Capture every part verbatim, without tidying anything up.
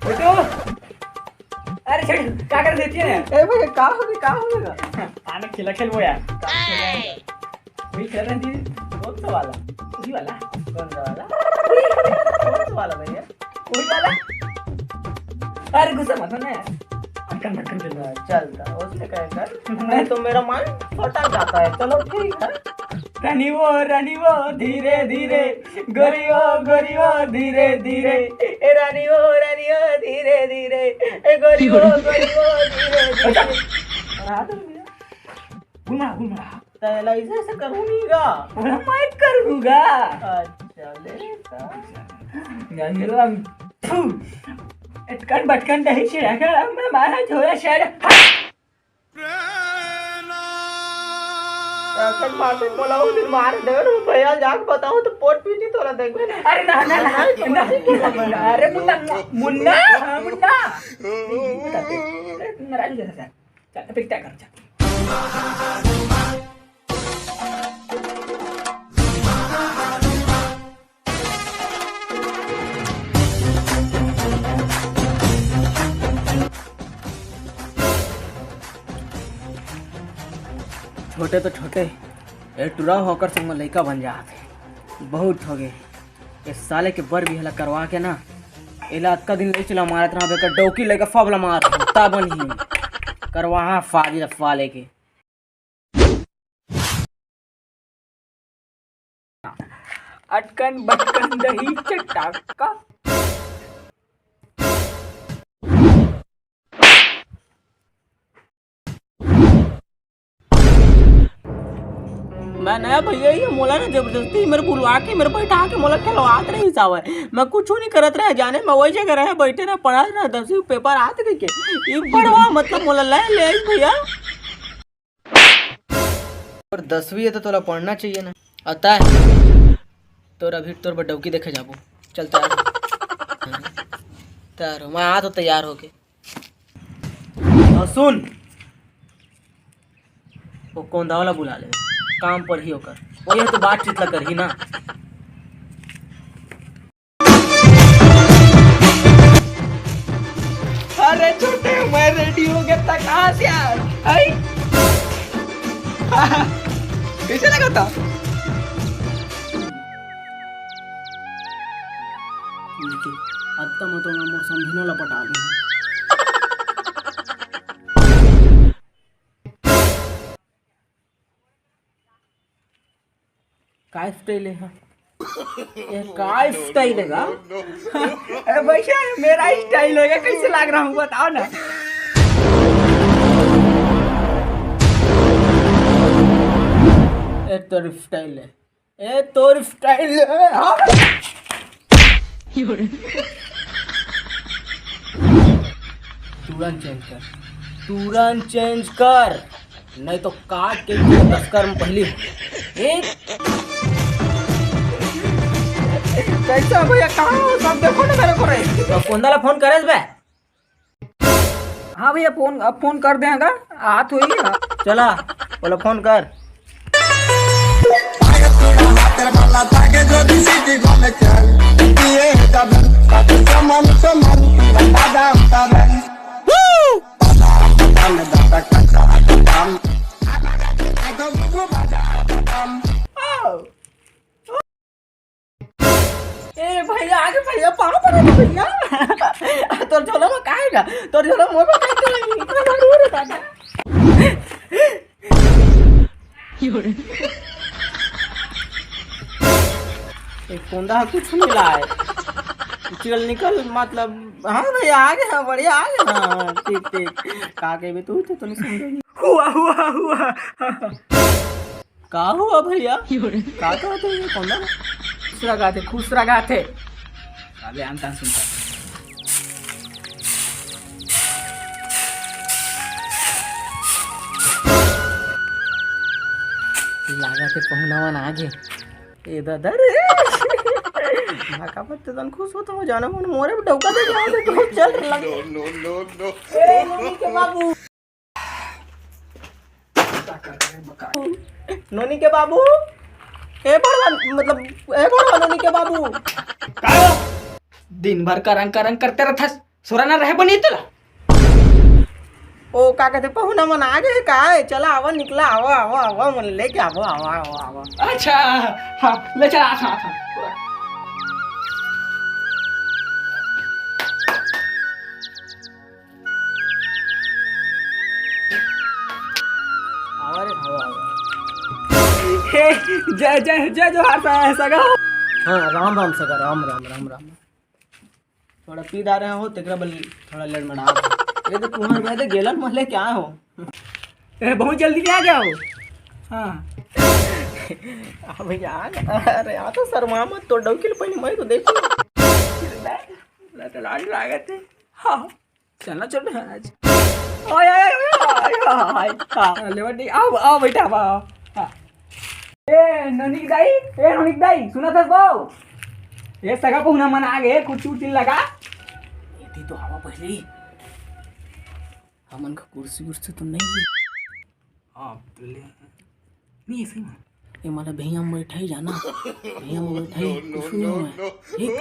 बेटू, अरे छोड़, का कर देती है? ए भाई, का हो गया, का हो गया? आने खेला खेलबो यार। वही खेल रहे थे, कौन सा वाला? वही वाला? कौन सा वाला? कौन सा वाला भैया? वही वाला? अरे गुस्सा मत होना यार। भटकन भटकन खेल रहा है। चल, उसमें क्या कर, नहीं तो मेरा माइंड फटक जाता है। चलो ठीक है। रानी वो, रानी वो, धीरे धीरे, गोरी वो, गोरी वो, धीरे धीरे। ए रानी वो, रानी वो, धीरे धीरे। ए गोरी वो, गोरी वो, धीरे धीरे। और हाथ में घुमा, घुमा। तैला इसे से करूँगा। और मैं करूँगा। अच्छा, ले ता। गंगलम, थू। इटकन बटकन दही छिड़का, मैं मारा झोला शेर। अरे माटी मोला उस दिन मार दे, भैया जाके बताऊं तो पोट पीटी तोला देखबे ना। अरे ना, ना, ना, नहीं, ना, नहीं, ना, अरे मुन्ना, मुन्ना, हाँ, मुन्ना। नहीं, नहीं, बताते। अरे नाराज हो जाता है। चल, अभी क्या कर, चल। छोटे तो छोटे, ए टुरा होकर संग में लइका बन जात हे। बहुत हो गए। ए साले के बर बिहला करवा के ना, एला अतका दिन ले चला मारत रहा, बेकर डौकी लेके फबला मार, ता बन ही करवा फादी रफा लेके। अटकन बटकन दही चटाका। मैं नया भैया, ये मोला ना जबरदस्ती मेरे बुलवा के, मेरे बैठा के मोला खिलवात रहिस हावय। मैं कुछू नहीं करत रहे जाने, मैं वही जगह रहे बैठे रहे, पढ़त रहे, दसवीं पेपर आत कहिके। ये पढ़वा मतलब मोला ले ले आई भैया। और दसवीं है तो तोला पढ़ना चाहिए ना। आता है तोर अभी तोर बर डौकी देखे जाबो। चल तैयार हो। तैयार हो, मैं आ तो तैयार होके। और सुन, वो कोंदाव ला बुला ले, काम पर ही होकर, वो ये तो बातचीत ला करही ना। अरे छोटे, मैं रेडी हो गया था, कहाँ से यार? आई? कैसे लगा था? अब तो मैं तो मैं मोर समझिनो ला पटा लूँ। का स्टाइल है? ये का स्टाइल है गा? अरे भैया, ये मेरा स्टाइल है, कैसे लग रहा हूँ बताओ ना। ए तोर स्टाइल है, ए तोर स्टाइल है, हाँ। तुरंत चेंज कर, तुरंत चेंज कर, नहीं तो काट के दस कर्म पहली। एक कैसा भैया, कहाँ हो? सब देखो ना मेरे को रे। तो कोंदा ला फोन करे बे। हाँ भैया, फोन, अब फोन कर देगा, हाथ हुई। चला, बोला फोन कर। ए भैया, आगे भैया, पाँव पड़े ना भैया। आ, तोर झोला में काहे गा? तोर झोला में काहे गा? इतना दूर है दादा। एक कोंदा कुछ मिला है। चल निकल, मतलब, हाँ भैया, आ गया, बढ़िया, आ गया। हाँ, ठीक, ठीक। का कहबे तू, तू तो नहीं समझेगी। हुआ, हुआ, हुआ। का हुआ भैया? का कहत हे ये कोंदा? खुश रहा थे, खुश रहा थे। अबे आन तान सुनता। लागत हे पहुना मन आगे। ए दादा रे। ना का बात तन खुश हो तो जाना मन मोरे डौका दे जाओ तो चल लग। No, no, no, no। ए मम्मी के बाबू। नोनी के बाबू, ए बड़वा, मतलब, ए बड़वा नोनी के बाबू। का? दिन भर करंग करंग करते रहथस, सोरा ना रहे बनी तोला। ओ, का कहते, पहुना मन आ गए का? चला, आवा, निकला, आवा, आवा, आवा, मन लेके आवा, आवा, आवा, आवा। अच्छा, हाँ, ले चला, आ, आ, आ। आवा रे, आवा, आवा। हे, जय, जय, जय जोहार सा-, सगा। हाँ, राम, राम, सगा, राम, राम, राम, राम। थोड़ा पी डारे हो, तेकरा बल थोड़ा लेट में डाल। ये तो तुम्हारे भाई तो गेलन मले क्या हो? ए, बहुत जल्दी नहीं आ गया हो? हाँ। अब यार, अरे यार, तो शर्मा मत, तो डौकी ले पहले मैं तो देखो। मैं तो लाज लागत है। हाँ, चलना चल रहा है आज। ओए, ओए, ओए, ओए, ओए, ओए, हाँ, लेवा नहीं, आओ, आओ बेटा, आओ, आओ। हाँ। ए, नोनिक दाई, ए, नोनिक दाई, सुना था बाऊ? ए, सगा पहुना मन आ गए, कुर्सी उर्सी लगा। एती तो हवा पहले ही। हमन का कुर्सी उर्सी तो नहीं है। हाँ, ले। नहीं, ऐसे ही ना। ये माला भैया में बैठा ही जाना। भैया में बैठा ही, कुछ नहीं हुआ है। ठीक?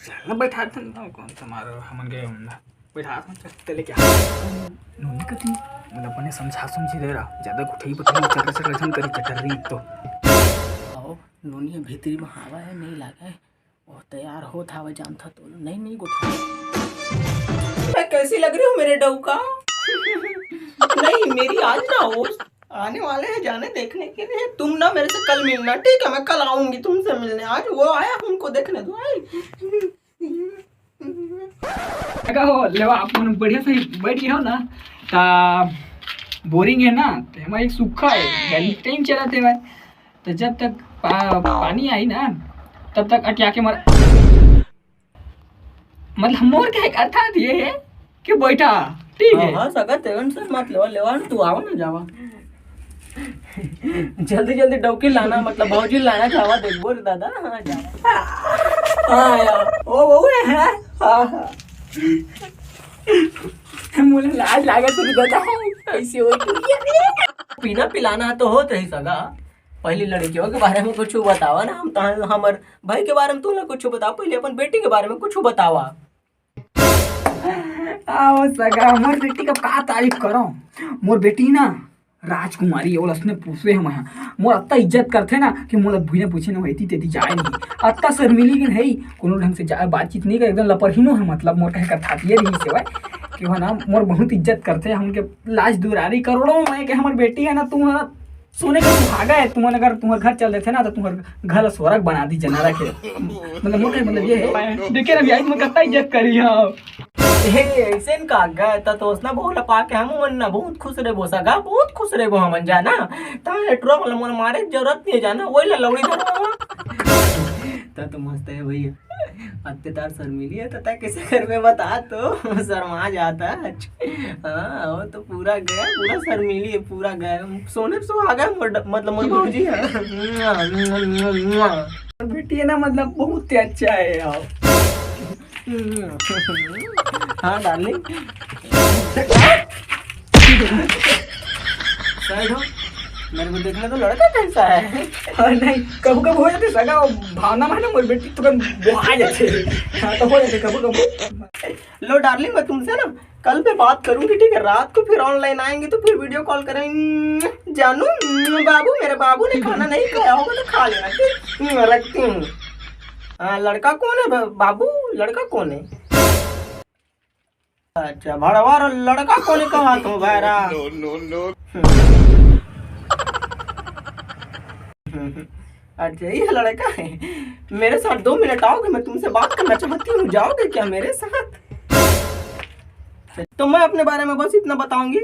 चल ना, बैठा था ना, कौन सा मारो, हमन गए हम ना। बैठा था, चल, चले क्या? नोनी कती, मतलब, अपने समझा समझी दे रहा, ज्यादा गुठई पटई चटर चटर झन करी, चटर रही तो। आओ, नोनी भीतरी में हवा है, नहीं लागा है। ओ, तैयार होत हावय, जानथा तो। नहीं, नहीं, गोठिया। मैं कैसी लग रही हूँ मेरे डौका? नहीं, मेरी आज ना होश आने वाले हैं जाने देखने के लिए। तुम ना मेरे से कल मिलना, ठीक है? मैं कल आऊंगी तुमसे मिलने। आज वो आया, उनको देखने दो। आई। का हो, लेवा, आप मन बढ़िया से बैठ गए हो ना? ता बोरिंग है ना, तो हमारा एक सूखा है, गर्मी टाइम चला थे भाई। तो जब तक पा-, पानी आई ना, तब तक अटिया के मर-, मतलब, मोर कहे के अर्थात ये है कि बैठा, ठीक है? हाँ, हाँ, सगा, तेवन से मत लेवा, लेवा, तू आवा ना, जावा। जल्दी, जल्दी डौकी लाना, मतलब, भौजी लाना, जावा, देखबो रे दादा, हाँ, जावा। हाँ, यार, ओ, वो है, हाँ, हाँ। मुझे लाज लागत है, दादा, कैसे हो तू? पीना पिलाना तो होत रही सगा, पहले लड़कियों के बारे में कुछ बतावा ना, हम तो, हमर भाई के बारे में तू ना कुछ बतावा, पहले अपन बेटी के बारे में कुछ बतावा। आओ सगा, मोर बेटी का का तारीफ करो, मोर बेटी ना राजकुमारी है, ओला असने पूछवे हम यहाँ, मोर अत्ता इज्जत करथे ना कि मोला बिना पूछे ना एती तेती जाए नहीं, अत्ता शर्मिली के नहीं, कोनो ढंग से जा, बातचीत नहीं करे, एकदम लपरहीनो है, मतलब मोर कहे कर थातिये रही सेवा कि हो ना, मोर बहुत इज्जत करथे, हमन के लाज दुरारी करोड़ों में के हमर बेटी है ना, तू है ना, सोने के सुहागा है, तुमन अगर तुम्हार घर चल देथे ना, तो तुम्हार घर ला स्वर्ग बना दी, जना रखे। मतलब, मोर कहे मतलब ये है। देखे ना, ब्याह में कितना इज्जत करी हम। हे, ऐसे न का गा, त तो उसना बहू ला पाके हम मन ना बहुत खुश रहबो सगा, बहुत खुश रहबो हमन जाना। ता एटरो मन मोर मारे के जरूरत नहीं जाना, वही ला लौड़ी धरो। त तो मस्त है भैया। अत्ते तार शर्मीली है, त तैं कैसे घर में बता तो शर्मा जाता। हाँ, वो तो पूरा गया, पूरा शर्मीली है, पूरा गया। सोने पे सुहागा है, मोर ड-, मतलब मोर भौजी है। बेटी है ना, मतलब बहुत ही अच्छा है यार। हाँ डार्लिंग। साइड हो, मेरे को देखना तो लड़का कैसा है। हाँ, नहीं, कभू कभू हो जाथे सगा, वो भावना में ना मोर बेटी तुरंत बोहा जाथे। हाँ, तो हो जाथे कभू कभू। लो डार्लिंग, मैं तुमसे ना कल पे बात करूंगी, ठीक है? रात को फिर ऑनलाइन आएंगे तो फिर वीडियो कॉल करेंगे। जानू, बाबू, मेरे बाबू ने खाना नहीं खाया होगा तो खा लेना, ठीक? रखती हूँ। हाँ, लड़का कौन है बा-, बाबू? लड़का कौन है? अच्छा, भड़वा रो लड़का कोनी कहा तू, भैरा? No, no, no। अच्छा, ये लड़का है। मेरे साथ दो मिनट आओगे, मैं तुमसे बात करना चाहती हूँ, जाओगे क्या मेरे साथ? तो मैं अपने बारे में बस इतना बताऊंगी,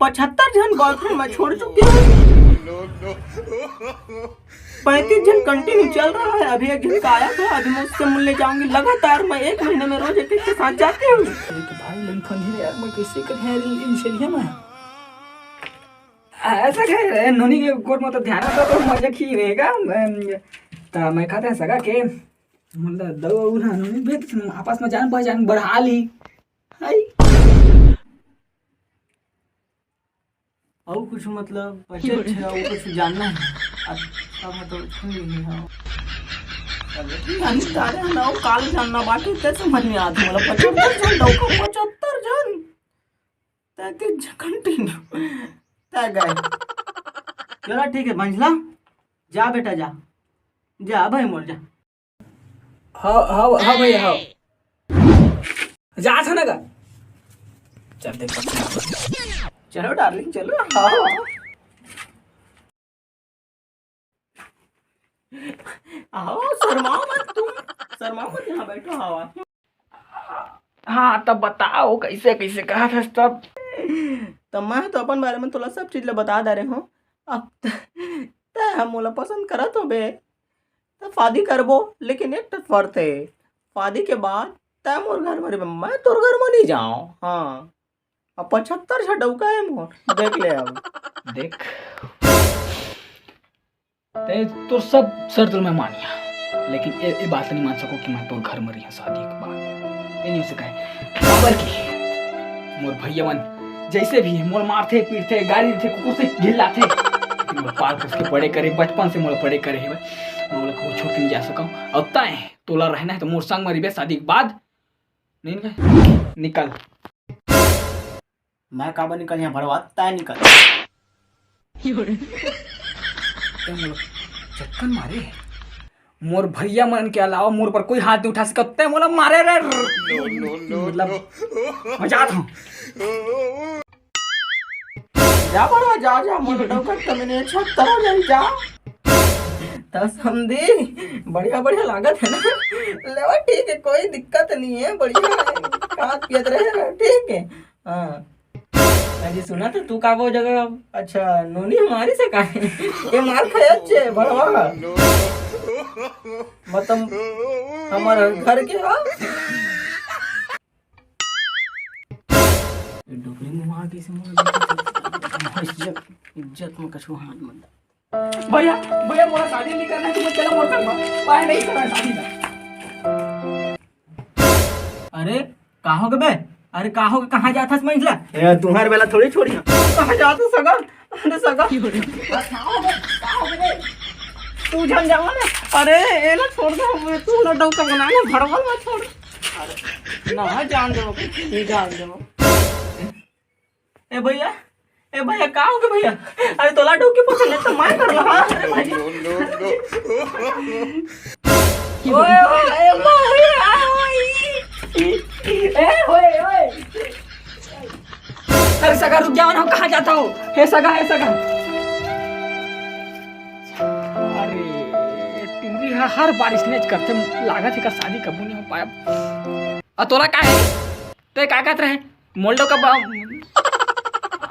पचहत्तर जन बॉयफ्रेंड मैं छोड़ चुकी हूँ। पैंतीस जन कंटिन्यू चल रहा है, अभी एक जन का आया था, अभी मैं उससे मिलने जाऊंगी लगातार। मैं एक महीने में रोज एक एक के साथ जाती हूँ। अरे तो भाई, लड़की फंदी रे यार, मैं कैसे कर है इन सरिया में? ऐसा कह रहे हैं, नोनी के गोट में तो ध्यान आता तो मजा की रहेगा। मैं, ता मैं कहते हैं सगा के, मतलब, दो ना, नोनी बेच, आपस में जान पहचान बढ़ा ली। हाय। अउ कुछ मतलब, अच्छा, अच्छा, अउ कुछ जानना है? अच्छा, मतलब, सुन लीजिए, हाँ। यानी तारे ना वो काल जानना बाकी ते समझ नहीं आती, मतलब, पचहत्तर जन, डौका पचहत्तर जन। तैंतीस जन कंटिन्यू। तै गए। चलो ठीक है मंझला, जा बेटा जा, जा भाई मोर जा। हाँ हाँ हाँ भैया हाँ। जा था ना का। चल देख। चलो डार्लिंग चलो। हाँ। आओ, शर्माओ मत तुम, शर्माओ मत, यहाँ बैठो, आओ, आओ। हाँ, तब बताओ, कैसे, कैसे कहा था तब? तो मैं तो अपन बारे में तोला सब चीज ला बता दे रहे हूँ। अब त-, तै हम मोला पसंद करत हो बे, तो शादी करबो, लेकिन एक ठो शर्त है, शादी के बाद तै मोर घर में रहिबे, मैं तोर घर में नहीं जाओ। हाँ, अब पचहत्तर झन डौका है मोर, देख ले अब। देख, ते तोर सब शर्त मैं मानिया, लेकिन ए, ए बात नहीं मान सको कि मैं तोर घर में रहिया शादी के बाद। ये नहीं हो सका है। काबर की मोर भैया मन जैसे भी मोर मारथे, पीटथे, गारी देथे, कुकुर से ढिल्लाथे, लेकिन मोर पाल पोस के बड़े करे, बचपन से मोला बड़े करे हे, मैं ओला कहूँ छोड़ के नहीं जा सकूँ। और तय तोला रहना है तो मोर संग में रहिबे शादी के बाद। नहीं निकल, निकल। मैं काबर निकल यहाँ भड़वा, तय निकल। तै मोला चक्कन मारे, मोर भैया मन के अलावा मोर पर कोई हाथ नहीं उठा सकत, तै मोला मारे रे। मतलब, मैं जात हूँ। जा भड़वा, जा, जा, मोर डौका त मैंने छत्तर हो जाई, जा। त समधी, बढ़िया, बढ़िया लागत है ना? लेवा, ठीक है, कोई दिक्कत नहीं है, बढ़िया है। खात पियत रहे ना, ठीक है? हाँ। अजी सुना तो तू का वो जगह, अच्छा, नोनी हमारी से का है? ये मार खाया अच्छे, भड़वा। मतलब, हमारे घर के, हाँ? ये डोकरी मुहा के से मोर इज्जत, इज्जत में कछु हाथ मत डाल। भैया, भैया, मोला शादी नहीं करना है, तुम चला मोर संग में। पाए नहीं करना शादी ना। अरे, का हो गे बे? अरे, का हो गे? कहाँ जात हस मंझला? ए, तुम्हारे बेला थोड़ी छोड़ी। कहाँ जात हस सगा? अरे, सगा। का हो गे? का हो गे बे? तू झन जावा ना। अरे, एला छोड़ दे, हम तू ना डौका बना ना, भड़वल मत छोड़। अरे, ना जान दो, नहीं जान दो। ए भैया, ए भैया, का हो गे भैया? अरे तोला डौकी पसंद है तो मैं कर ला, हाँ? अरे भैया। ओए, ओए, ए भैया, ओए। ए, ओए, ओए। अरे सगा रुक जाओ ना, कहाँ जाता हो? हे सगा, हे सगा। अरे, टुरी हा हर बार इसने करथे, लागत हे का शादी कबू नहीं हो पाया। आ तोला का है? ते का कहत रहे? मोल डौका बा-,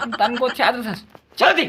तन को छात्र था। चल दी।